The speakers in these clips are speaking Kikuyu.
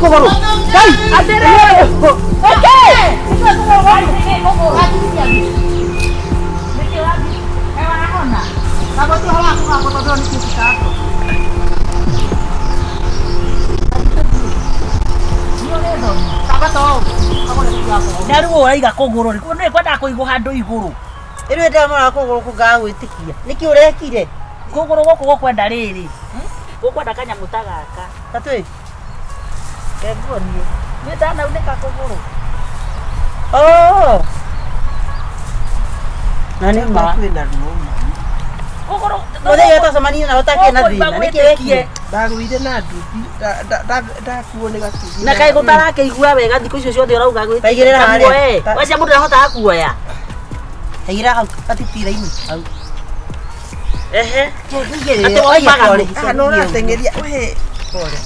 Kũgũrũ. Ngai. Atĩrĩrĩ. Na rĩu ũraiga kũgũrũ rĩ, nĩ kwendaga kũigwo handũ igũrũ. Rĩu ndamũra kũgũrũ kũngaga gwĩtĩkia. Nĩkĩ ũrekire? Kũgũrũ gũkũ gũkwenda rĩrĩ, gũkwenda kanyamũ ta gaka. Tatwĩ. Kenguonie. Niĩ ndanaunĩka kũgũrũ. Oh. Na nĩ ma. Kwĩna ruo ma. Kũgũrũ. Mũthenya ũtacemania nawe ũtakĩrĩ na thĩna. Nĩkĩ wekire? Ndagũire na nduthi, ndakuo nĩ gatuthi. Na kaĩ gũtarakĩigua wega thikũ icio ciothe ũrauga gwĩ. Taigĩrĩra harĩa. Ta- Wacia mũndũ ndahotaga kuoya. Taigĩrĩra hau gatitira-inĩ. Hau. Ehe. Atĩ Atĩ waumaga nũ? Ah, no ũrateng'eria we. Pole.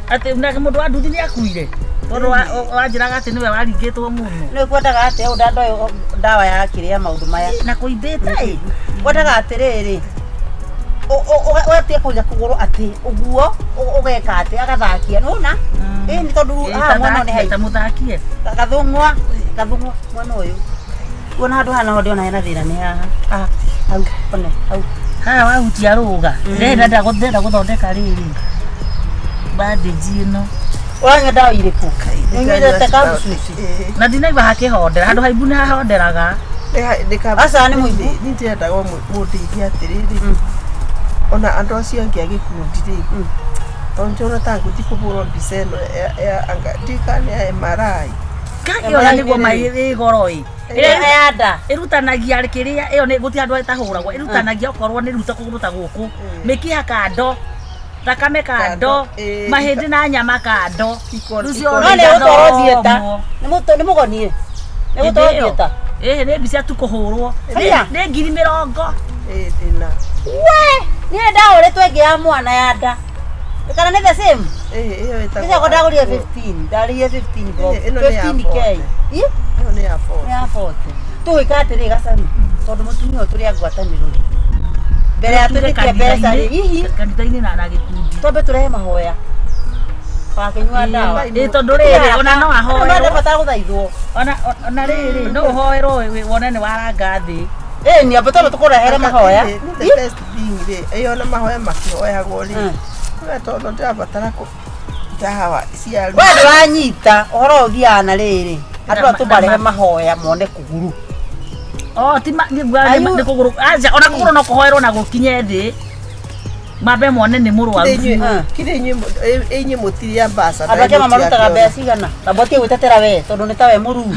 Atĩ nake mũndũ wa nduthi nĩ akuire. Tondũ wanjĩraga atĩ nĩwe waringĩtwo mũno. Nĩ kwendaga atĩa ũũ ndandoĩ ndawa ya kĩrĩa maũndũ maya. Na kũimbĩte ĩ. Kwendaga atĩrĩrĩ ũgatia kũiga kũgũrũ atĩ ũguo ũgeka atĩ agathakia nĩwona ĩ nĩ tondũ haha mwena ũyũ nĩ Ta haiku mũthakie. gathũng'wa gathũng'wa mwena ũyũ kuona handũ haha naho ndĩona hena thĩna nĩ haha haha hau one hau Haha wahutia rũga. Ndĩrenda ndĩrenda gũthondeka rĩrĩ. Bandage ĩno. Ũranyua ndawa irĩkũ? Nĩũnyuĩte kabucuci? Na ndinaigua hakĩhondera. Handũ haimbu nĩ hahonderaga. Aca, nĩ mũimbu. Niĩ ndĩrendaga mũndeithie atĩrĩrĩ, ona andũ acio angĩ a gĩkundi rĩ, tondũ nĩndĩrona ta ngũthiĩ kũhũrwo mbica ĩno ya anga ndiũĩ kana nĩ ya MRI. Ĩyo na nĩguo mai ĩ goro ĩ. Ĩrĩa ya nda. Ĩrutanagia kĩrĩa ĩyo nĩ gũtirĩ handũ ĩtahũragwo. Ĩrutanagia okorwo nĩ ruta kũgũrũ ta gũkũ. Mĩkiha kando. Thakame kando. Kando, Mahĩndĩ na nyama kando. Rĩu ciothe No nĩ gũtwarwo theatre. igathomwo. Nĩ mũgonie. Nĩ Hĩndĩ gũtwarwo ĩyo. theatre. Ĩhĩ nĩ mbica tu kũhũrwo. Haiya. Nĩ 20,000. Ĩ ndĩna. We, niĩ ndahũrĩtwo ĩngĩ ya mwana ya nda. Kana nĩ the same? Ĩ ĩyo ĩtagwo. Icio ndagũrire 15, ndarĩhire 15 bob. Ĩno nĩ ya 15K. 40. Ĩ? Ĩyo nĩ ya 40. Nĩ ya 40. Tũgwĩka atĩrĩ gacani, tondũ mũtumia ũyũ tũrĩ a ngwatanĩro rĩ. Mbere ya Tuge twĩtĩkie mbeca rĩ, hihi kanitha-inĩ na gĩkundi. twambe tũrehe mahoya. Wakĩnyua ndawa. Ĩ tondũ rĩrĩ ona no Andũ ahoerwo. marabatara gũthaithwo. Ona rĩrĩ no ũhoerwo wone nĩ waranga thĩ. Ĩ ni ambe twambe tũkũrehere mahoya. Nĩ the best thing rĩ, ĩyo ona mahoya makĩhoyagwo rĩ, Mm. we tondũ ndĩrabatara kũ ndawa cia We ndũranyita ũhoro ũyũ ũthiaga na rĩrĩ. Andũ aya tũmarehe mahoya mone kũguru. Oh, ti ma nĩ nguga Are you- nĩ kũgũrũ. Aca ona kũgũrũ no kũhoerwo na gũkinye thĩ. Mambe mone nĩ mũrwaru. Mm. Kirĩ inyuĩ mũtirĩ ambassador. Andũ a kĩama marutaga mbeca cigana? Tamba ũtige gwĩtetera we tondũ nĩ ta we mũruu.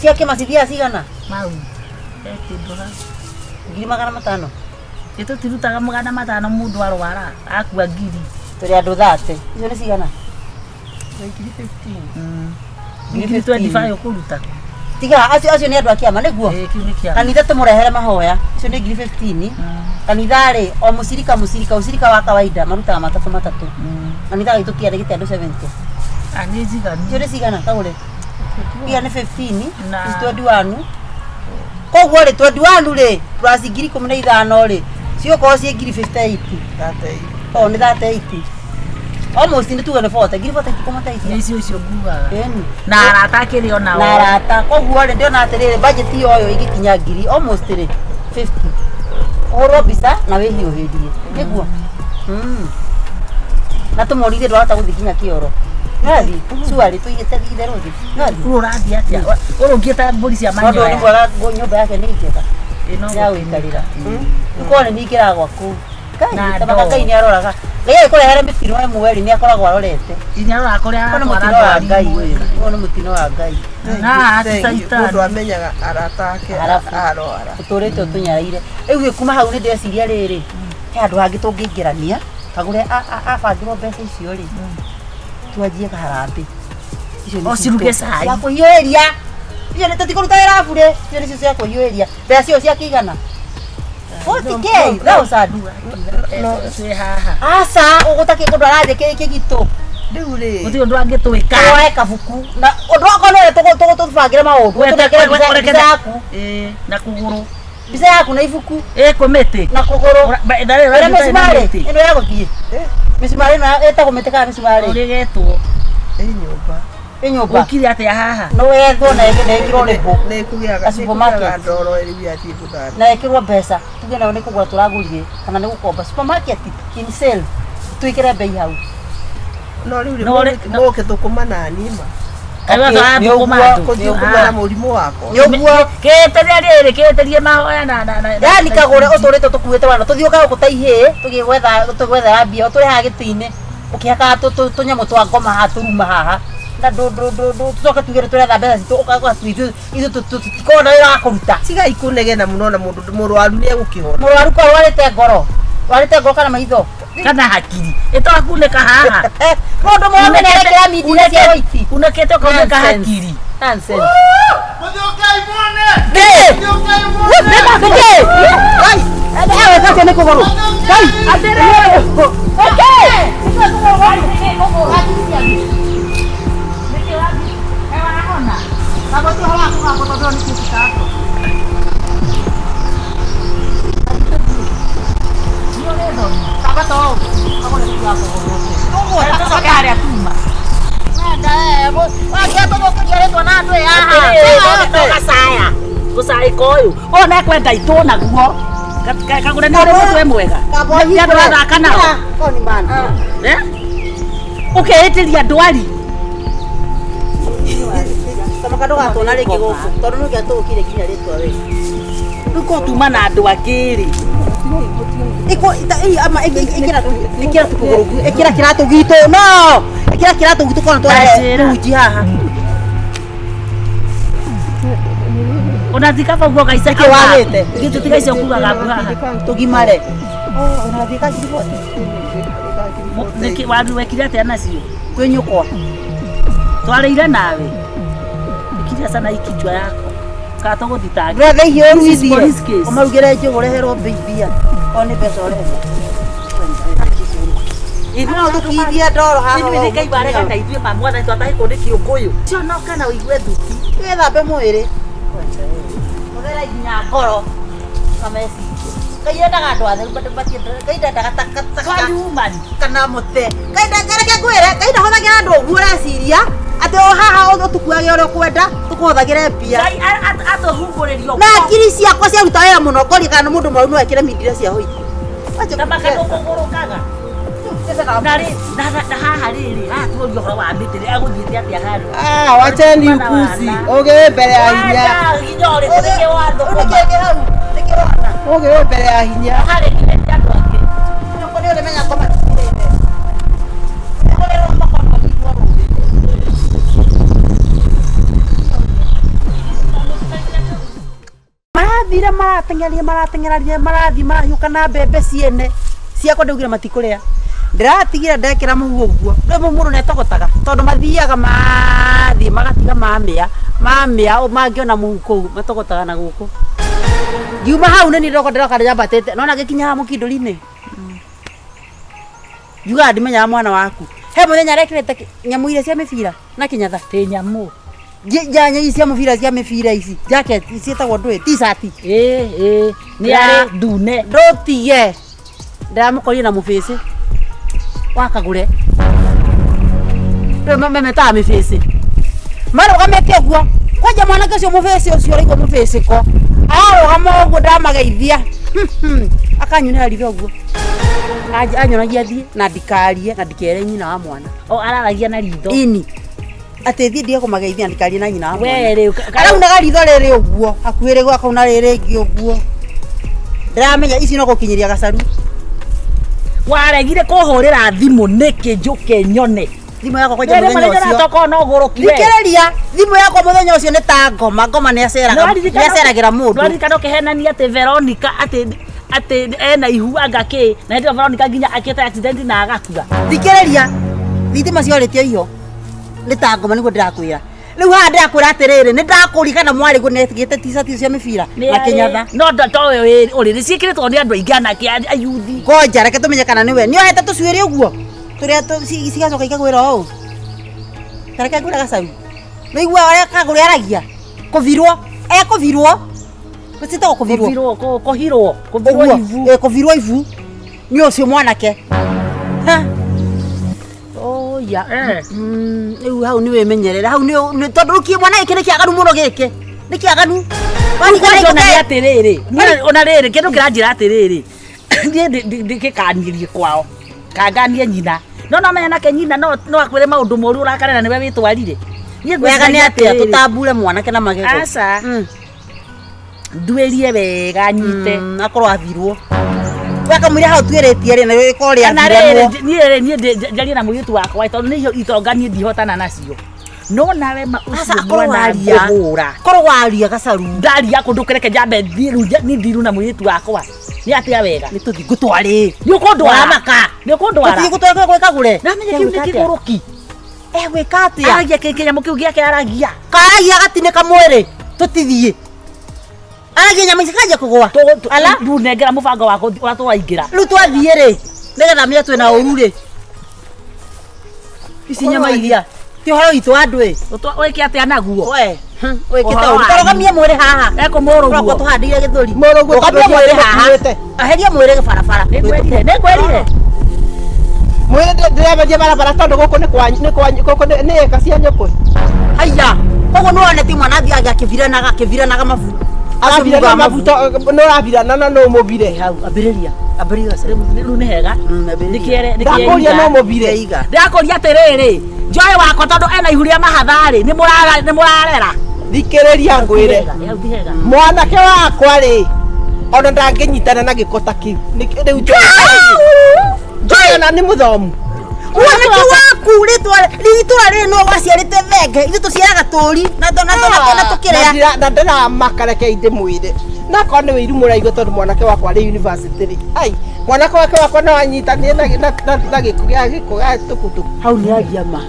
Cia kĩama cithiaga cigana? Mau. He kĩndũ ha. 500,000. Ĩ tũtirutaga 500 mũndũ arwara akua ngiri. Tũrĩ andũ 30. Icio nĩ cigana? 15. Ngiri 25 ũkũruta. Tiga acio acio nĩ andũ a kĩama nĩguo? Ĩ kĩu nĩ kĩama. Kanitha tũmũrehere mahoya. Icio nĩ 15,000. Kanitha rĩ o mũcirika mũcirika ũcirika wa kawaida marutaga matatũ matatũ. Kanitha gaitũ kĩarĩ gĩte andũ 70. Ah, nĩ njiganu. Icio nĩ cigana kagũre? Iria nĩ 15, Na- ici 21. Koguo rĩ 21 rĩ plus 15,000 rĩ cigũkorwo ciĩ 58,000. Oh, nĩ 38. Almost nĩ tuge nĩ 40, 40,000 ikũmateithia. Nĩ icio icio ngugaga. Ĩni. Na arata akĩrĩ o nao. Na arata. Koguo rĩ ndĩrona atĩrĩrĩ budget ĩyo ĩngĩkinya ngiri almost rĩ 50. Ũhũrwo mbica na wĩhiũhĩrie. Nĩguo? Mm. Na tũmorithie ndwahota gũthiĩ nginya kĩoro. Nĩwathiĩ? Cuarĩ tũigĩte itherũ thĩ. Nĩwathiĩ? Rĩu ũrathiĩ atĩa? Ũrũngiĩ ta mbũri cia Tondũ nĩ manyoya. mwega nyũmba yake nĩ njega. Ĩ no Ya gũikarĩra. Ũkorwo nĩ ningĩraga gwaku. Ngai, Na ta Ngai ndoo. nĩ aroraga. Ngai agĩkũrehere mĩtino ĩmwe rĩ nĩ akoragwo arorete. Inya aroraga kũrĩa Ũyũ nĩ aratwara mũtino wa ndwari Ngai imwe. ũyũ. Ũyũ nĩ mũtino wa Ngai. Na ti caitani. Mũndũ amenyaga arata ake Arabu. arwara. Ũtũrĩte ũtũnyaraire. Rĩu ĩ kuma hau nĩ ndeciria rĩrĩ, he handũ hangĩ tũngĩingĩrania, kagũre abangĩrwo mbeca icio rĩ, twanjie kaharambĩ. Icio nĩ O ciruge citũ. cai. Cia kũhiũhĩria. Icio nĩ tũtikũruta wĩra bure. Icio nĩcio cia kũhiũhĩria. Mbeca icio ciakĩigana? 40K thousand. Twĩ haha. Aca, ũgũtakĩ kũndũ arathiĩ kĩgitũ. Rĩu rĩ, Gũtirĩ ũndũ angĩtwĩka. Woe kabuku. Na ũndũ wakwa nĩ ũrĩa tũbangĩre maũndũ. Tũnengere mbica yaku. Ĩ, na kũgũrũ. Mbica yaku na ibuku Ĩ kwĩ mĩtĩ. na kũgũrũ. Ĩrĩa Ĩrĩa mĩcumarĩ ĩno ya gũthiĩ. Mĩcumarĩ ĩno ĩtagwo mĩtĩ kana mĩcumarĩ? Ũrĩgetwo. Ĩ nyũmba. Ĩ nyũmba. Ũkire atĩa haha? No wethwo na ĩkĩrwo rĩbũ. Nĩ kũgĩaga A supermarket. nĩ kũgĩaga ndoro rĩu yathiĩ gũthambia. Na ĩkĩrwo mbeca. Tuge nayo nĩ kũgũra tũragũrire kana nĩ gũkomba. Supermarket in sale. Twĩkĩre bei hau. No rĩu No rĩ rĩ- no- mũgũkĩthũkũma nani ma. Kaĩ Okay, tũrathũkũma nĩ ũguo- andũ? Kũthiĩ Ah. na mũrimũ wakwa. Nĩ ũguo. Kĩtĩria rĩrĩ kĩtĩrie mahoya na na na. Yani kagũre ũtũrĩte tũkuĩte wana tũthiũkaga gũkũ ta ihĩĩ tũgĩgwetha tũgwethera mbia ũtũrehaga gĩtĩ-inĩ ũkĩhakaga tũnyamũ twa ngoma haha tũruma haha na ndũ ndũ ndũ ndũ tũcoke tuge nĩ tũretha mbeca citũ ũgakorwo ithuĩ ithuĩ tũtikoragwo na wĩra wa kũruta. Tigai kũnegena mũno na mũndũ mũrwaru nĩ egũkĩhona. Mũrwaru ko arwarĩte ngoro, rwarĩte ngoro kana maitho Kana hakiri. Ĩtwakunĩka haha. Mũndũ mũrũme nĩ arekĩra mindira cia white. Unĩkĩte ũkaunĩka Nonsense. hakiri. Nonsense. Mũthiũkai muone! Nĩkĩ? Mũthiũkai muone! Nĩkĩ? Ngai, ewe kacio nĩ kũgũrũ. Ngai, atĩrĩrĩ. Nĩkĩ? Tũcoke harĩa tuma. Gacaya. Gũcaĩka ũyũ. Ũyũ nĩekwenda itũ naguo. Kagũre nĩ ũrĩ mũtwe mwega. Nĩ andũ athaka nao. Eh? Ũkeĩtĩria ndwari. Kamaka ndũgatwona rĩngĩ gũkũ tondũ nĩ ũngĩatũgũkire nginya rĩtwa we. Rĩu korwo tuma na andũ angĩ rĩ. Ĩkĩra tũkũgũrũ ĩkĩra kĩratũ gitũ no ĩkĩra kĩratũ gitũ kona twarehe Njĩra. runji haha. Ona thika bau guo gaica. Nĩkĩ wagĩte? Githĩ ti gaica ũkugaga haha. Tũgimare. Ũrathiĩ kangiri Nĩkĩ waru wekire atĩa nacio? kwĩ nyũkwa. Twarĩire nawe. Ikiria sana hii kichwa yako. Kana tũgũthitanga. Ndũretha ihiũ This is ũruithie. police case. Ũmarugĩre njũgũ ũreherwo mbia. O nĩ mbeca ũrenda. No tũkithie ndoro haha. Ithuĩ nĩ Ngai warega na ithuĩ ma mwathani twatahĩkwo nĩ kĩũngũyũ. Cionoka na ũigue thuti. Wĩthambe mwĩrĩ. Ũthere nginya ngoro na meciria. Ngai endaga andũ atheru Ngai ndendaga takataka Twanyumani. kana mũte. Ngai reke ngwĩre Ngai ndahũthagĩra andũ ũguo ũreciria atĩ o haha ũtũkuage ũrĩa ũkwenda tũkũhũthagĩre mbia. Ngai atũhumbũrĩrio. Na ngiri ciakwa ciaruta wĩra mũno ngoria kana mũndũ mũrwaru no ekĩre mindira cia hoiti. Ta makandũ kũgũrũkaga. Na rĩ na haha rĩrĩ haha tuorio ũhoro wa mĩtĩ rĩ agũthiĩte atĩa harĩa. Ah, wacheni upuzi. Ũgĩ wĩ mbere ya hinya. Wanda nginya ũrĩkũ nĩkĩ wathũkũma. Nĩkĩ hau? Nĩkĩ wona? Ũgĩ wĩ mbere ya hinya. Harĩ nginya ti andũ angĩ. Nyoko nĩ ũrĩmenya ngoma citirĩte. Nĩkũrerwo makono igwo rũĩ. Marathire marateng'erire marateng'erire marathiĩ marahiũka na mbembe ciene ciakwa ndaugire matikũrĩa ndĩratigire ndekĩra mũhu ũguo rĩu mũndũ nĩatogotaga tondũ mathiaga mathiĩ magatiga mamĩa mamĩa mangĩona mũhu kũu matogotaga na gũkũ ngiuma hau nĩ niĩ ndĩroka ndĩroka ndĩambatĩte nona ngĩkinya haha mũkindũri-inĩ njugaga ndimenyaga mwana waku he mũthenya arekĩrĩte nyamũ iria cia mĩbira na kĩnyatha Tĩ nyamũ. Njanya ici cia mũbira cia mĩbira ici jacket ciĩtagwo ndũĩ t-shirt Ĩ ĩ nĩ arĩ ndune. ndũtige ndĩramũkorire na mũbĩcĩ wakagũre rĩu memetaga mĩbĩcĩ marũgamĩte ũguo kwanja mwanake ũcio mũbĩcĩ ũcio ũraigua mũbĩcĩko ararũgama ũguo ndamageithia akanyunĩra ritho ũguo anyonagia thiĩ na ndikarie na ndikere nyina wa mwana O araragia na ritho. ini atĩ thiĩ ndige kũmageithia na ndikarie na nyina wa mwana We rĩu araunaga ritho rĩrĩ ũguo hakuhĩ rĩguo akauna rĩrĩ rĩngĩ ũguo ndĩramenya ici no gũkinyĩria gacaru waregire kũhũrĩra thimũ nĩkĩ njũke nyone. Thimũ yakwa kwanja Rĩrĩ mũthenya mũthenya ũcio tokorwo no ũgũrũki we. thikĩrĩria thimũ yakwa mũthenya ũcio nĩ ta ngoma ngoma nĩ aceragĩra mũndũ Nĩwaririkana ũkĩhenania atĩ Veronica atĩ atĩ ena ihu anga kĩ na hĩndĩ ĩyo Veronica nginya akĩte accident na agakua. Thikĩrĩria thitima ciorĩtio iho nĩ ta ngoma nĩguo ndĩrakwĩra rĩu haha ndĩrakwĩra atĩrĩrĩ nĩ ndakũririkana mwarĩ guo nĩetigĩte t-shirt cia mĩbira na kĩnyatha No towe ũrĩ nĩ ciĩkĩrĩtwo nĩ andũ aingĩ anake ayuthi. Ngoja reke tũmenye kana nĩwe nĩohete tũcuĩrĩ ũguo tũrĩa cigacoka ikagwĩra ũũ ta reke ngwĩre gacaru nĩigua ũrĩa kagũre aragia kũbirwo ekũbirwo ciĩtagwo kũbirwo Kũbirwo kũhirwo kũbirwo ũguo ibu. ĩ, kũbirwo ibu nĩ ũcio mwanake Ha. Oi. Haiya. Eh. Rĩu hau nĩ wĩmenyerere hau nĩ tondũ rĩu mwana gĩkĩ nĩ kĩaganu mũno gĩkĩ nĩ kĩaganu. Kwanja ona nĩ atĩrĩrĩ niĩ ona rĩrĩ kĩndũ kĩranjĩra atĩrĩrĩ niĩ ndĩkĩkanirie kwao kanganie nyina no no menya nake nyina no no akwĩre maũndũ moru ũrakare na nĩwe wĩtwarire. Niĩ Wega nĩ ngwĩciria atĩa atĩrĩrĩ, tũtambure mwanake na magego. Aca. Nduĩrie wega nyite. Akorwo athirwo. Wakamwĩra hau tuĩrĩtie rĩ na rĩkorwo Kana rĩrĩ rĩathiranwo. niĩ rĩ niĩ njarie na mũirĩtu wakwa tondũ nĩ itonga niĩ ndihotana nacio no nawe ma Aca ũcio akorwo mwana waria. ngũhũra. Korwo waria gacaru. Ndaria kũndũ kĩreke njambe thiĩ rĩu niĩ thiru na mũirĩtu wakwa nĩ atĩa wega. Nĩ tũthiĩ ngũtwarĩ. Nĩ ũkũndwara. Ũramaka. Nĩ ũkũndwara. Tũthiĩ gũtwara gwĩ kagũre. Namenya kĩu nĩ kĩgũrũki. Egwĩka atĩa? Aragia kĩnyamũ kĩu gĩake aragia. Karagia gatinĩka mwĩrĩ. Tũtithiĩ. Aragia nyama ici kanjia kũgũa. Ala. Rĩu nengera mũbango wa ũrĩa tũraingĩra. Rĩu twathiĩ rĩ nĩgetha menye twĩna ũru rĩ. Ici nyama iria ti ũhoro witũ wa andũ ĩ. Wĩke atĩa naguo? We wĩkĩte Ũhoro ũru. wanyu. Tũrũgamie mwĩrĩ haha. Ekũmũrũguo. Ũrokwo tũhandĩire gĩthũri. Mũrũguo Rũgamia tondũ mwĩrĩ haha. nĩũkuĩte. Aheria mwĩrĩ barabara. Nĩngwĩrire nĩngwĩrire. Mwĩrĩ ndĩremeria barabara tondũ gũkũ nĩ kwanyu nĩ kwanyu gũkũ nĩ ĩka cia nyũkwa. Haiya. Koguo nĩ wonete mwana athiaga akĩviranaga akĩviranaga mabu. Arabirana mabu nĩ ũrabirana na no ũmũbire. Hau ambĩrĩria. Ambĩrĩria gacaru. Rĩu nĩ hega. Ambĩrĩria. Nĩkĩere Ndakũria no ũmũbire. Iga. Ndĩrakũria atĩrĩrĩ njoe wakwa tondũ ena ihu rĩa mahatha-rĩ nĩ mũrarera. Thikĩrĩria ngwĩre. Hau ti hega. Mwanake wakwa rĩ ona ndangĩnyitana na gĩko ta kĩu. Rĩu Joy ona nĩ mũthomu. Mwanake waku rĩtwa itũra rĩrĩ no waciarĩte thenge ithuĩ tũciaraga tũri na na tũkĩrĩa. Na ndĩramaka reke ndĩmwĩre nakorwo nĩ wĩiru mũraigua tondũ mwanake wakwa arĩ university rĩ ai mwanake wake wakwa no anyitanire na gĩko gĩa gĩko gĩa tukutuku Hau nĩ agia ma.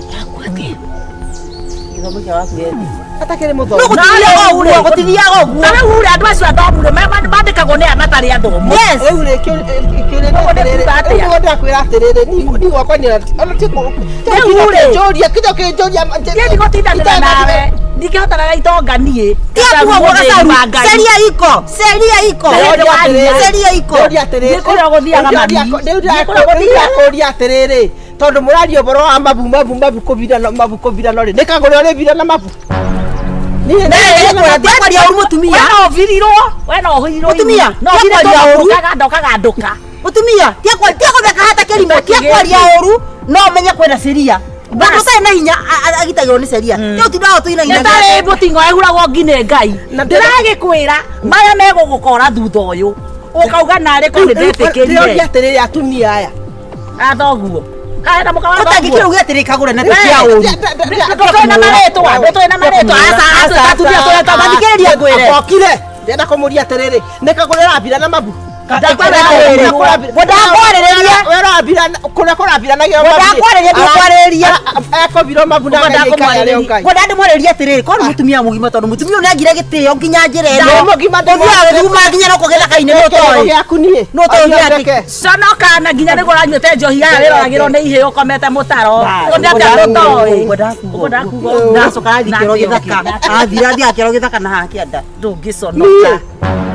Gĩthomo kĩa waku gĩethĩ. atakĩrĩ No mũthomu. gũtithiaga ũguo gũtithiaga ũguo. Ta rĩu rĩ andũ acio athomu rĩ mandĩkagwo nĩ aya matarĩ athomu. Yes. Rĩu rĩ kĩũria Ũguo nĩ kuuga atĩa? nĩguo ndakwĩra atĩrĩrĩ niĩ gwakwa nĩ ona ti Rĩu rĩ. kũnjũria kinya kĩnjũria Niĩ ndigũtindanĩra nawe ndingĩhotana na itonga niĩ. Tia kuga gacaru. Ceria iko. Ceria iko. Ceria iko. Nĩ kũrĩa ũgũthiaga mami. Nĩ kũrĩa ũgũthiaga. Ndĩrakũria atĩrĩrĩ tondũ mũraria ũhoro wa mabu mabu mabu kũbirana mabu kũbirana rĩ nĩ kagũre ũrĩbirana mabu. Tia kwaria ũru mũtumia. We no ũbirirwo. We no ũhirirwo. Mũtumia, No tia ũbire kwaria ũru. ũkagandũka. Mũtumia, tia gũtheka hata kĩrimũ, tia kwaria ũru no ũmenye kwĩna ceria. Mũndũ ũtarĩ na hinya agitagĩrwo nĩ ceria. Ti ũtindaga ũtũinaina. Nĩ tarĩ mũting'o ehuragwo ngi nĩ Ngai. Na Ndĩragĩkwĩra maya megũgũkora thutha ũyũ ũkauga narĩ korwo nĩ Ndĩroria ndetĩkĩrire. atĩrĩrĩ atumia aya. Athoguo. Kaĩ na mũka wa Ũtangĩkĩra thoguo. uge atĩrĩ kagũre na tia ũru. Ndũtũĩ na marĩtwa ndũtũĩ na marĩtwa. Aca atumia tũretwo Mathikĩrĩria ngwĩre. Okire ndĩrenda kũmũria atĩrĩrĩ nĩ kagũre ũrabirana mabu. Ndakwarĩrĩria. Kũrĩa kũrabiranagio Ndakwarĩrĩria ndikwarĩrĩria. Ekũbirwo mabu na Ngai aikare arĩ o Ngai. Ngwenda ndĩmwarĩrie atĩrĩrĩ korwo nĩ mũtumia mũgima tondũ mũtumia ũyũ nĩagire gĩtĩo nginya njĩra ĩno. Nĩ mũgima Ũthiaga gĩthuma nginya no gĩthaka-inĩ nĩ ũtoĩ. Gĩaku niĩ. Nĩ ũtoĩ gĩake. Conoka na nginya nĩguo ũranyuĩte njohi aya wĩroragĩrwo nĩ ihĩĩ ũkomete mũtaro. Ũndĩ atĩa ndũtoĩ. Ũkwenda kuga ũguo. Ndacoka athiĩ kĩoro gĩthaka. Athire athiĩ kĩoro gĩthaka na haha kĩanda. Ndũngĩconoka.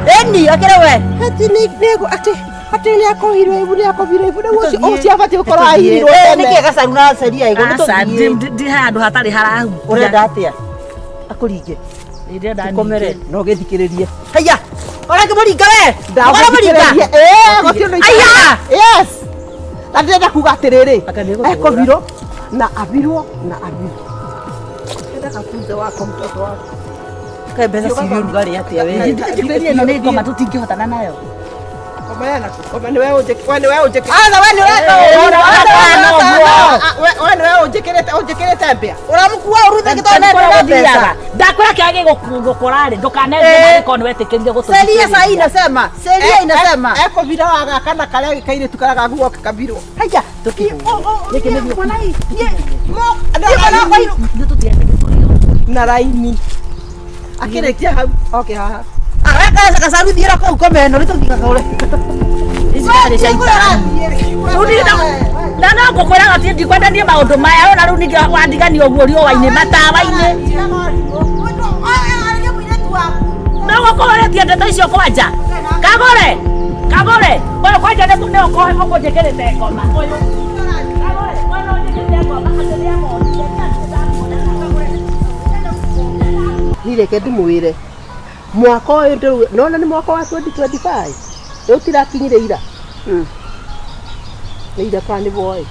Ĩni akĩrĩ we. Atĩ nĩ atĩ atĩ nĩ akohirwo ibu nĩ akohirwo ibu rĩu ũcio ũcio abatiĩ gũkorwo ahirirwo Nĩkĩ tene. gacaru na ceria ĩgũ nĩ Aca tũthiĩ. ndi handũ hatarĩ harahutia. Ũrenda atĩa? Akũringe. Ndĩrenda Tũkomere. ningĩ. No gĩthikĩrĩrie. Haiya. Ũrakĩmũringa we. Ũramũringa. Ndagũthikĩrĩria. Ĩĩ gũtirĩ ũndũ Aiya! Yes. Na ndĩrenda kuga atĩrĩrĩ Anga nĩ gũtũgũra. ekũbirwo na abirwo na abirwo. Ndĩrenda kafunze wako mtoto wako. Kaĩ mbeca ciĩ ũrugarĩ atĩa we? Njĩkĩrĩrie ĩno nĩ ngoma tũtingĩhotana nayo. Koma yana koma nĩwe ũnjĩkĩrĩte we nĩwe ũnjĩkĩrĩte Aca we nĩ ũreka ũru. we nĩwe ũnjĩkĩrĩte ũnjĩkĩrĩte mbĩa. Ũramũkua ũru thĩ gĩtondũ Kũrĩa na mbeca. gũthiaga. Ndakwĩra kĩrĩa gĩgũkora rĩ ndũkanenje Eh. na gĩkorwo nĩwetĩkĩrire Ceria gũtũthikĩrĩria. sahi inasema. Ceria inasema. Ekũbira wa gaka na karĩa kairĩtu karĩa gaguoka kabirwo. Haiya. Gĩkĩ nĩguo. Mwana hii. Na raini. Akĩrĩkia hau oke haha. Araka gacaru thiĩra kũu koma ĩno nĩ tũthiĩ gakaũre. Ici ndarĩ cia ithani. Rĩu niĩ na no ngũkwĩra atĩ ndikwenda niĩ maũndũ maya ona rĩu ningĩ wandigania ũguo riũa-inĩ matawa-inĩ. No gũkũrĩtie ndeto icio kwanja. Kagũre. Kagũre. Ũyũ kwanja nĩ ũkũnjĩkĩrĩte ngoma. Ũyũ. Kagũre. Ũyũ nĩ ũnjĩkĩrĩte ngoma. Ni reke ndimwire mwaka ũyũ nona nĩ mwaka wa 2025 rĩu tirakinyire ira nĩ ira kana nĩ boy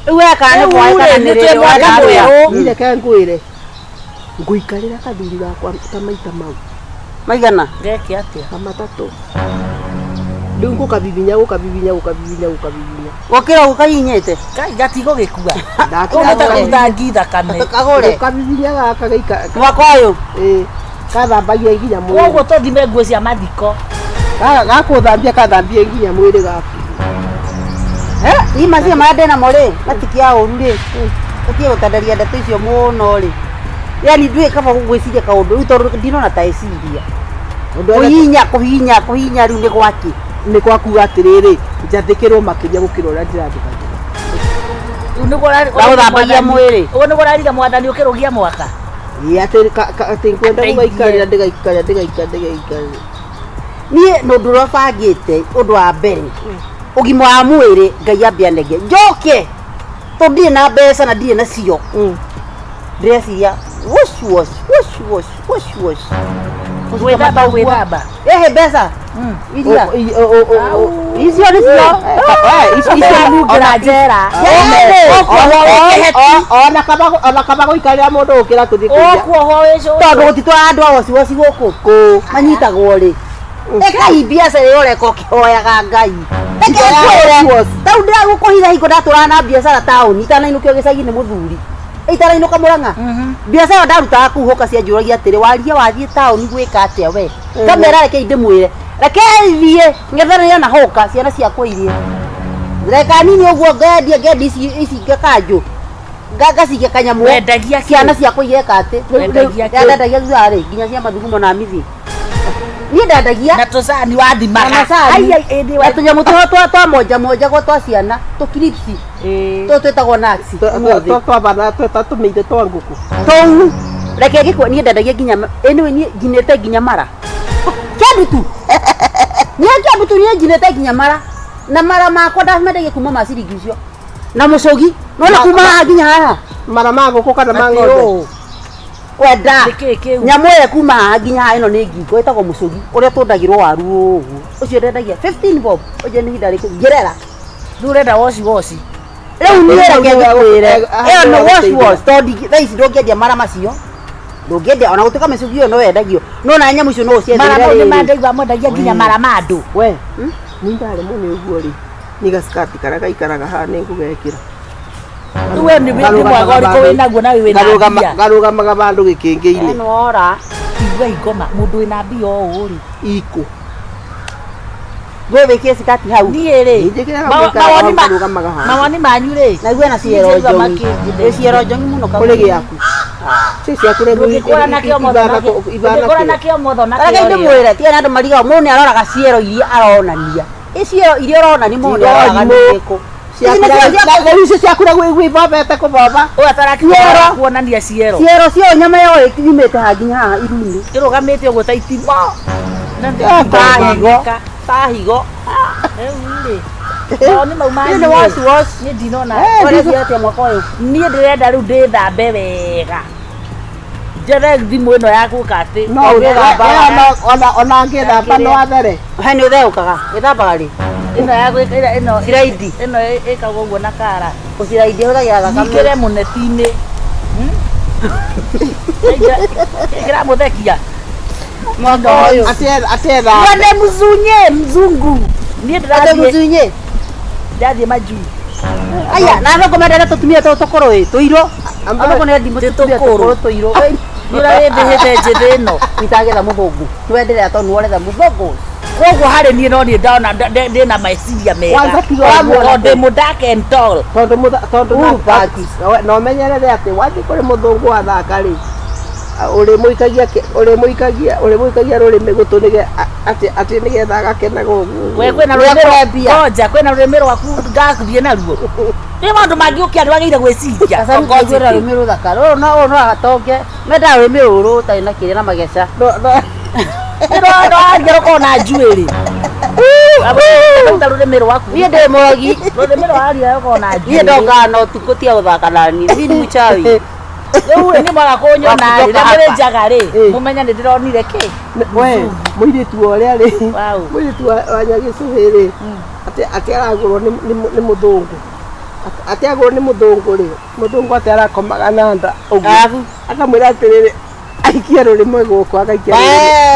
Rĩu we kana nĩ boy kana nĩ rĩrĩ mwaka mwerũ. Ni reke ngwĩre ngũikarĩra kathuri gakwa ta maita mau maigana Ngeke atia? ta matatũ rĩu ngũkabibinya gũkabibinya gũkabibinya gũkabibinya gũkĩra gũkahinyĩte Kai gatigo gĩkua. Ndakĩra Ũhota kũruta ngi thakame. kagũre gũkabibinya gaka gaika mwaka ũyũ ĩĩ kathambagia nginya mwĩrĩ Koguo tũthime nguo cia mathiko. Gakũthambia kathambia nginya mwĩrĩ gaku Ii macio marĩa ndĩnamo rĩ matikia ũru rĩ ũtige gũtandaria ndeto icio mũno rĩ yani ndwĩ kaba gwĩciria kaũndũ rĩu tondũ ndinona ta ĩciria Ũndũ ũrĩa kũhihinya kũhihinya kũhihinya rĩu nĩ gwakĩ nĩ kwakuga atĩrĩrĩ njathĩkĩrwo makĩria gũkĩra ũrĩa ndĩrathĩkagĩra Rĩu nĩguo Ndagũthambagia mwĩrĩ. Ũguo nĩguo ũrarire mwathani ũkĩrũgia mwaka. Ĩĩ atĩ atĩ ngwenda gũgaikarĩra ndĩgaikarĩra ndĩgaikarĩra ndĩgaikarĩra niĩ nĩ ũndũ ũrĩa bangĩte ũndũ wa mbere ũgima wa mwĩrĩ Ngai ambe anenge njoke tondũ ndirĩ na mbeca na ndirĩ nacio ndĩreciria wash wash wash wash wash wash Gwĩthamba gwĩthamba. ehe mbeca iria icio nĩcio Icio njera. Ona kaba gũikarĩra mũndũ gũkĩra kũthiĩ kũiya Ũkuohwo wĩ cũcũ. tondũ gũtitwara andũ a waciwaci gũkũ kũ manyitagwo rĩ ĩkai biacara ĩyo ũreka ũkĩhoyaga Ngai reke ngwĩre tau ndĩragũkũhitha hingo ndatũraga na biacara taũni itanainũkio gĩcagi nĩ mũthuri itanainũka Mũrang'a biacara ĩyo ndarutaga kũu hoka cianjũragia atĩrĩ waria wathiĩ taũni gwĩka atĩa we ngamera rekei ndĩmwĩre rekei thiĩ ng'ethanĩre na hoka ciana ciakwa irie reka nini ũguo ngendia ngendia ici ici ngakanjũ ngacikia kanyamũ Wendagia kĩ? ciana ciakwa igeka atĩ Wendagia kĩ? ndendagia thutha rĩ nginya cia mathugumo na mithi niĩ ndendagia Na tũcani wathimaga. na macani Ai, ai, ĩndĩ na tũnyamũ tũho twa monja monja gwa twa ciana tũkiripsi Ĩĩ. tũtũ twĩtagwo nuts ũmũthĩ twabana tweta tũmĩire twa ngũkũ tũu reke ngĩkwo niĩ ndendagia nginya anyway niĩ nginĩte nginya mara kĩandu tu niĩ kĩandu tu niĩ nginĩte nginya mara na mara makwa ndamendagia kuma ma ciringi icio na mũcũgi nona kuma haha nginya haha mara ma ngũkũ kana ma ng'ombe kwenda Nĩkĩĩ kĩu? nyamũ ĩyo kuma haha nginya haha ĩno nĩ ngingo ĩtagwo mũcũgi ũrĩa tũndagĩrwo waru ũguo ũcio ndendagia 15 bob ũcio nĩ ihinda rĩkũ ngĩrera Rĩu ũrenda woci woci. rĩu niĩ reke ngĩkwĩre ĩyo nĩ wash wash tondũ thaa ici ndũngĩendia mara macio ndũngĩendia ona gũtuĩka mĩcũgi ĩyo no yendagio no na nyamũ icio no Mara mau nĩ ũciendeire mandaigua mwendagia nginya mara ma andũ. we ni ndaremwo nĩ ũguo rĩ ni gaskati karĩa gaikaraga haha nĩ ngũgekĩra Rĩu we nĩ mwega ũrĩkũ wĩnaguo na wĩna mbia. Ngarũgamaga vandũ gĩkĩngĩ-inĩ ora Igua ingoma mũndũ wĩna mbia ũũ rĩ. ikũ we wĩkĩre cikati hau Niĩ rĩ. Njĩkĩraga Mawoni ma- ngarũgamaga handũ mawoni manyu rĩ. na igue na ciero Njigua njongi makĩnjĩthĩra. ĩ ciero njongi mũno kũrĩ gĩaku ci ciaku rĩu Ndũngĩkũra nakĩo motho nakĩo. Ndũngĩkũra nakĩo motho nakĩo. Reke rĩ. ndĩmwĩre tiga nĩ andũ marigago mũndũ nĩ aroraga ciero iria aronania ĩ ciero iria ũronania mũndũ nĩ aroraga nĩ irĩkũ rĩu icio ciaku rĩu wĩbobete kũboba Ũyũ atarakinya kuonania ciero. ciero cio nyama ĩyo yumĩte haha nginya haha iru-inĩ Ĩrũgamĩte ũguo ta itimũ. Na ta higo ta higo Rĩu rĩ. Mawoni mau manyu. Niĩ nĩ wash wash Niĩ ndinona. ũrethiĩ atĩa mwaka ũyũ Niĩ ndĩrenda rĩu ndĩthambe wega. Njethe thimũ ĩno ya gũka atĩ. no ona angĩthamba no athere he nĩ ũtheũkaga wĩthambaga rĩ Ĩno ya gwĩka ĩno Ciraidi. Ĩno ĩkagwo ũguo na kara. gũciraidi hũthagĩra thakame Nyingĩre mũneti-inĩ. Kĩramũthekia. mwaka ũyũ atetha Mwene mzunye mzungu. Niĩ atĩ ndĩrathiĩ mũcunye ndĩrathiĩ majuu. aya na thoko mendete tũtumia tũtũ tũkũrũ ĩ tũirũ athoko nĩ ndimũ tũtumia Tũkũrũ. tũkũrũ tũirũ Nĩ ũrĩa wĩthĩhĩte njĩthĩ ĩno. itagetha mũthũngũ nĩwenderea tondũ nĩworetha mũthũngũ Koguo harĩ niĩ no niĩ ndona ndĩna meciria mega. Kwanza tiga ũguo. Tondũ ndĩ mũ dark and tall. tondũ tondũ Uhuru Park. na ũmenyerere atĩ wathiĩ kũrĩ mũthũngũ wathaka rĩ ũrĩmũikagia ũrĩmũikagia ũrĩmũikagia rũrĩmĩ gũtũ nĩge atĩ atĩ nĩgetha agakenaga ũguo We kwĩna rũrĩmĩ rwa ngoja kwĩna rũrĩmĩ rwaku ngathiĩ naruo. Nĩ maũndũ mangĩ ũkĩa nĩwagĩrĩire gwĩciria. kaguĩra rũrĩmĩ rũthaka rũrũ no ũyũ no atonge mendaga rũrĩmĩ rũrũ rũtarĩ na kĩrĩa na mageca Nĩ waria rũkorwo na njuĩrĩ. Ruta rũrĩmĩ rwaku. Niĩ ndĩ mũrogi. Rũrĩmĩ rwa aria ũkona Niĩ ndongaga na ũtukũ tia gũthaka nani. Mimi ni mchawi. Rĩu rĩ, niĩ mwaga kũnyona rĩ, na Wakutoka mũrĩ hapa. njaga rĩ, Eh. mũmenye nĩ ndĩronire kĩ. We mũirĩtu wa ũrĩa rĩ, Wow. mũirĩtu wa Nyagĩcũhĩ rĩ, atĩ aragũrwo nĩ mũthũngũ. Atĩ agũrwo nĩ mũthũngũ rĩ, mũthũngũ atĩ arakomaga na nda ũguo. Arabu. Akamwĩra atĩrĩrĩ, aikie rũrĩmĩ gũkũ, agaikia rũrĩmĩ. Wee.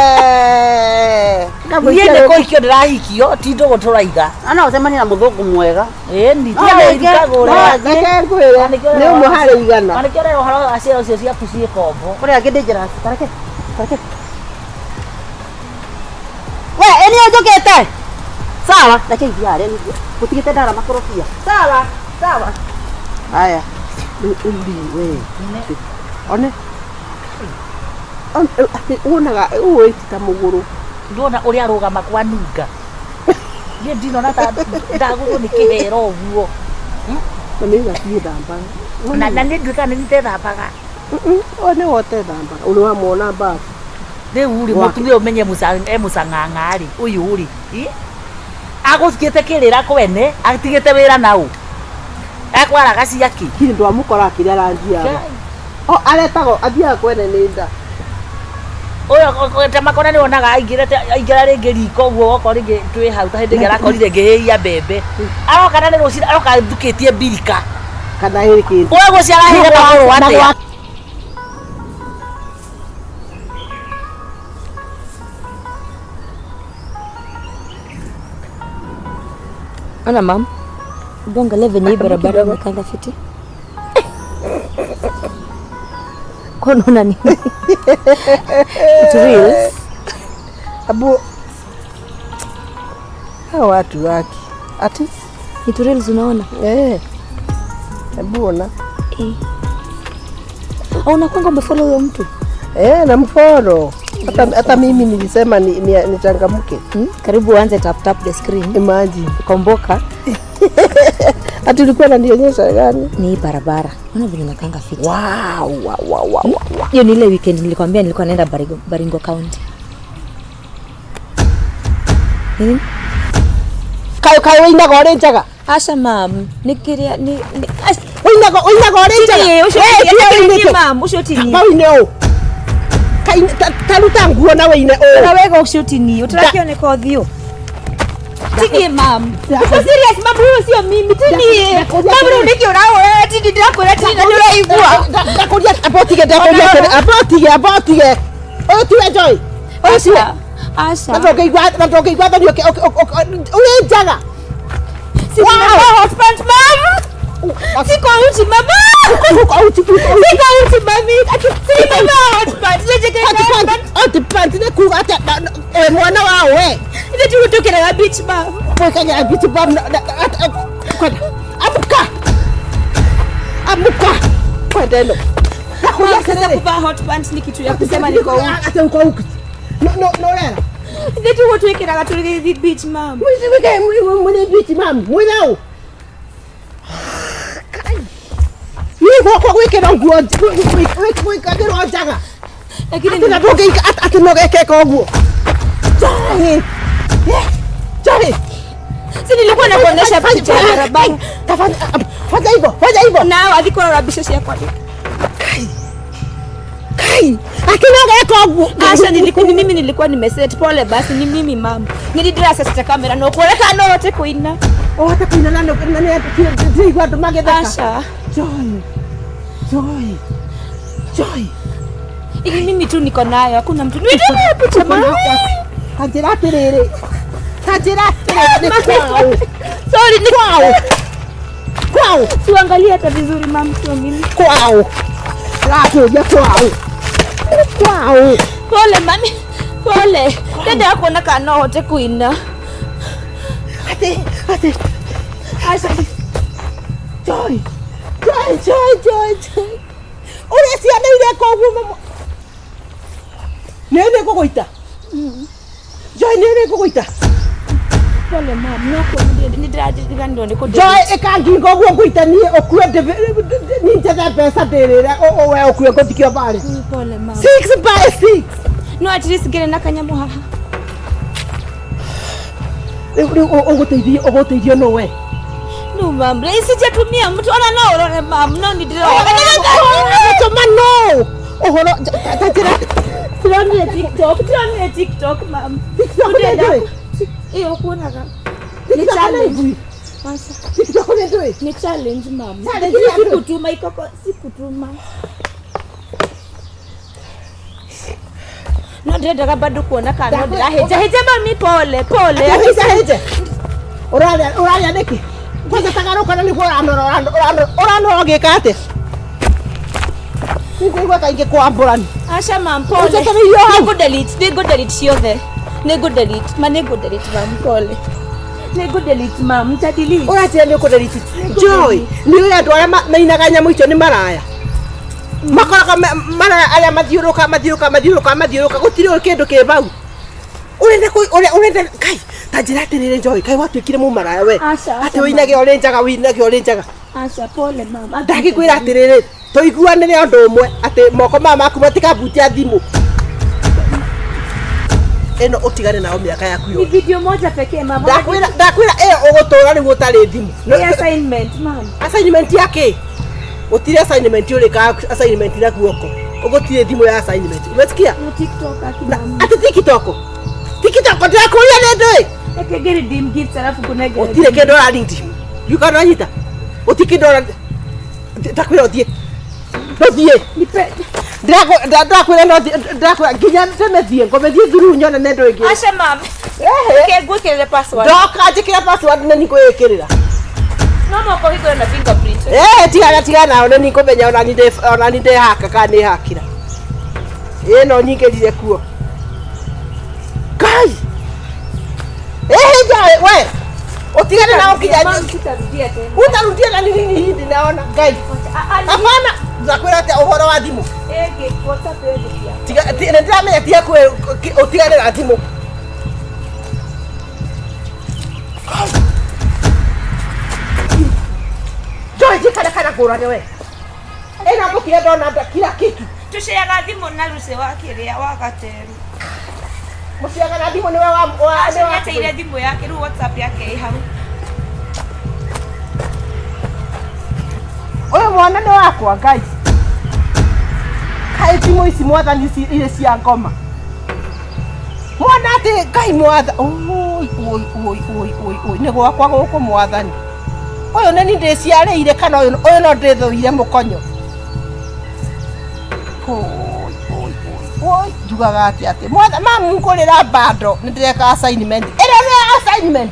Niĩ Akamũikia nĩ rũrĩmĩ. kũhikio ndĩrahikio, ti ndũgũ tũraiga. Ana ũcemanie na mũthũngũ mwega. Ĩni, No, tiga rĩngĩ, kũgũra. no, Reke ngwĩre, nĩ ũmwe harĩ igana. Na nĩkĩo ũrera ũhoro wa ciero icio ciaku ciĩ kombo. Kũrĩ angĩ dangerous. Tareke. Tareke. We, ĩ nĩ ũnjũkĩte. Sawa, reke ithiĩ harĩa nĩguo. Gũtigĩte ndara makorobia. Sawa, sawa. Haya. Rĩu rĩ, we. One. Atĩ wonaga ũũ ĩti ta mũgũrũ. Ndona ũrĩa arũgama kwa nunga. Niĩ ndinona ta ndagũrwo nĩ kĩhero ũguo. Na nĩ gatiĩthambaga. Na niĩ nduĩkaga nĩ nitethambaga. O nĩ wotethambaga. Ũrĩ wamwona mbabu. Rĩu rĩ, mũtumia ũmenye e mũcang'ang'a rĩ, ũyũ rĩ, ĩ? Agũtigĩte kĩrĩra kwene, atigĩte wĩra na ũ? Ekwaraga ciakĩ? Kiri ndwamũkora akĩrĩa ranji yao. O aretagwo athiaga kwene nĩ nda. Ũyũ ta makona nĩ wonaga aingĩrĩte aingĩra rĩngĩ riko ũguo okorwo rĩngĩ twĩ hau ta hĩndĩ ĩngĩ arakorire ngĩhĩhia mbembe. Aroka na nĩ rũcinĩ aroka thukĩtie mbirika. Kana ĩrĩ kĩndũ. Ũyũ gũciara ahĩire magũrũ atĩa? Ona mam, hebu angalia venye hii barabara imekanga fiti. Kwa unaona nini? It's real. Abu hao watu waki. Ati It's real unaona? eh. Hebu ona. Eh. Au unakwanga umefollow huyo mtu? Eh, namfollow. Hata mimi nilisema nichangamke. Karibu uanze tap tap the screen. Imagine. Komboka. Ati ulikuwa unanionyesha gani? Ni hii barabara. Unaona vile nakanga fiti. Wow, wow, wow, wow, wow. Hiyo ni ile weekend nilikwambia nilikuwa naenda Baringo County. Nini? Kayo kayo wĩinaga ũrĩ njaga. Asha mam, nikiria ni Wĩinaga ũrĩ njaga. Tini, ucio tini, mam, ucio tini. Kaba wĩine ũũ. Taruta nguo na wĩine ũũ. Na wega ucio tini, utarakioneka ũthiũ. Tini mam. Uko serious mam, huyo sio mimi. Tini. Mam, rĩu nĩkĩ ũrahoya? Tini ndĩrakwĩra tini na nĩũraigua. Ndakũria amba ũtige ndakũria amba ũtige amba ũtige. Ũyũ tiwe Joy. Ũyũ tiwe. Asha. Na ndũngĩigua thoni ũrĩ njaga. Wow, hot pants mam. Siko uchi mama. Uko uchi. Siko uchi mami. Ati si mama hot pants. Leje ke hot pants. Hot pants nĩ kuga atĩa mwana wa we. Ithe tũgũtũkĩraga beach mam. Twĩkagĩra beach mam. Amuka. Amuka. Kwenda ĩno. Nakũria sasa kuvaa hot pants ni kitu ya kusema niko uchi. Ate uko uchi. No no no rera. Ithe tũgũtwĩkĩraga tũgĩthiĩ beach mam. Mwĩke mwĩ beach mam. Mwĩ nau. Niĩ gwakwa gwĩkĩrwo nguo gwĩkagĩrwo njaga. Lakini atĩ na ndũngĩika atĩ no gekeka ũguo. Joy. Joy. Si nilikuwa nakuonyesha picha ya barabara. Fanya hivyo, fanya hivyo. Na athi kũrora mbica ciakwa. Kai. Kai. Akina geka ũguo. Asha nilikuwa ni mimi nilikuwa nimeset pole basi ni mimi mama. Nilidira sasa kamera no kuoneka no hote kuina. Ũhote kuina na nĩ ndĩraigua andũ magĩtheka. Asha. Joy. Joy. Joy. Ili mimi tu niko nayo, hakuna mtu. Nituma picha mama. Kanjĩra atĩrĩrĩ. Kanjĩra atĩrĩrĩ nĩ kwao. Sorry ni kwao. Kwao. Tuangalie hata vizuri mama, sio mimi. Kwao. Ndĩrakũria kwao. Kwao. Pole mami. Pole. Dada kuona kana no hote kuina. Ati ati. Asha. Joy. Joy, Joy, Joy, Joy. Ũrĩa ciana ireka ũguo mama. Nĩ nĩngũgũita. Joy nĩ nĩngũgũita. Pole mama, no nĩndĩrariganirwo nĩ kũ Joy ĩka ngingo ũguo ngũita niĩ ũkue niĩ njethe mbeca ndĩrĩre we ũkue ngũthikio barĩ. Pole mama. 6 by 6. No at least ngĩrĩ na kanyamũ haha. Rĩu ũgũteithio ũgũteithio nũ we? No mam, sijatumia mtu ona no urore mam, no ni ndĩrona. Tũma no. Ũhoro ta njĩra. Ndĩronire TikTok, ndĩronire TikTok mam. TikTok nĩ ndũĩ? Ĩyo kuonaga. Ni TikTok nĩ challenge. ndũĩ? Acha. TikTok nĩ ndũĩ? Ni challenge mam. Challenge Lakini ya ndũ? sikutuma ikoko, sikutuma. No ndirendaga bado kuona kana no ndĩrahĩnja hĩnja mami, pole pole. Hĩnja hĩnja. Ũrarĩa ũrarĩa nĩkĩ? Kwanza tagarũka na nĩguo ũranora ũranora ũranora ũgĩka atĩa? Nĩngũigua kaingĩ kwambũrani. Acha mam, pole. Ũnjetereirio hau. Nĩngũ delete, nĩngũ delete ciothe. Nĩngũ delete, ma nĩngũ delete mam, pole. Nĩngũ delete mam, nita delete. Ũranjĩra nĩ ũkũdelete. Joy, nĩ ũĩ andũ arĩa mainaga nyamũ icio nĩ maraya. Makoraga maraya arĩa mathiũrũka mathiũrũka mathiũrũka mathiũrũka gũtirĩ kĩndũ kĩ bau. Ũrenda ũrenda kai ta njĩra atĩrĩrĩ Joy, kai watuĩkire mũmaraya we. Aca, aca, Atĩ wĩinage ũrĩ njaga wĩinage ũrĩ njaga. Acha, pole mam. Ndagĩkwĩra atĩrĩrĩ tũiguanĩre ũndũ ũmwe atĩ moko maya maku matikabutia thimũ. Ĩno ũtigane nao mĩaka yaku Ni yothe. video moja pekee mam. Ndakwĩra ndakwĩra ĩyo ũgũtũra rĩu ũtarĩ thimũ. Ni assignment mam. Assignment ya kĩ? Gũtirĩ assignment ũrĩkaga assignment na guoko. Ũgũtirĩ thimũ ya assignment. Umesikia? No TikTok aki mam. Atĩ TikTok. TikTok ndĩrakũria nĩ ndũĩ. Eke ngĩ redeem gifts alafu kuna Gũtirĩ kĩndũ ũraredeem. Ndiũĩ wanyita. Gũtirĩ kĩndũ ũra ndakwĩra ũthiĩ. Ndũthiĩ. Nipe. Ndakwĩra no ndakwĩra nginya tene thiĩ ngome thiĩ thuru nyone nĩ ndũ ĩngĩ. Acha mam. Ehe. Ke ngwĩkĩrĩre password. Ndoka njĩkĩra password nĩ nĩngwĩĩkĩrĩra. No moko hingũre na fingerprint. Eh, tigana tigana nao nĩ nĩngũmenya ona niĩ ona niĩ ndehaka kana nĩ hakĩra. Ĩ no nyingĩrire kuo. Ngai. Ehe njae we. Ũtigane nao nginya Mam, sitarudia tena. utarudia na nini hindi naona Ngai. Hapana, ndakwĩra atĩa ũhoro wa thimũ. Ege WhatsApp ege pia. Tiga nĩ ndĩramenya tiga kwĩ ũtigane na thimũ. Joy jikare kana ngũrane we. Ĩno ngũkire ndona kila kitu. Tuceaga thimũ na Lucy wa kĩrĩa wa Gateru. Mũciaga na thimũ nĩwe wa wa Aca nĩateire thimũ yake rĩu WhatsApp yake ĩ hau. Ũyũ mwana nĩ wakwa Ngai. Kaĩ thimũ ici mwathani ici irĩ cia ngoma. Mwana atĩ Ngai mwatha oi oi oi oi oi oi nĩ gwakwa gũkũ mwathani. Ũyũ nĩ niĩ ndĩciarĩire kana ũyũ ũyũ no ndĩthũire mũkonyo. Oi oi oi oi njugaga atĩ atĩ mwatha mamu ngũrĩra bando nĩ ndĩreka assignment. Ĩno nĩ assignment.